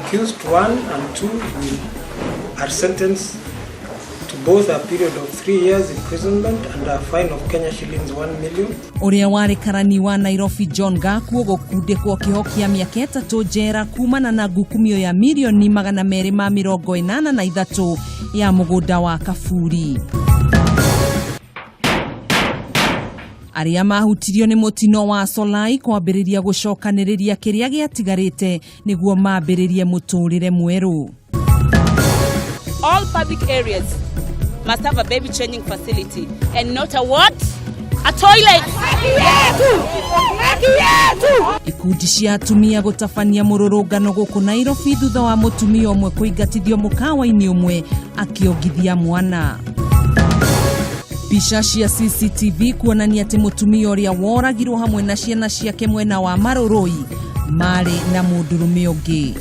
Accused 1 and 2 will, are sentenced to both a period of 3 years imprisonment and a fine of Kenya shillings 1 million. Ũrĩa warĩ karani wa Nairobi John Gakuo gũkundĩkwo kĩoho kĩa mĩaka 3 njera kumana na ngukumio ya mirioni 283 ya mũgũnda wa Kaburi. Arĩa mahutirio nĩ mũtino wa Solai kwambĩrĩria gũcokanĩrĩria kĩrĩa gĩatigarĩte nĩguo mambĩrĩrie mũtũrĩre mwerũ. All public areas must have a baby changing facility and not a what? A toilet. Ikundi cia atumia gũtabania mũrũrũngano gũkũ Nairobi thutha wa mũtumia ũmwe kũingatithio mũkawa-inĩ ũmwe akĩongithia mwana. Mbica cia CCTV kuonania atĩ mũtumia ũrĩa woragirwo hamwe na ciana ciake mwena wa Marũrũi marĩ na mũndũrũme ũngĩ.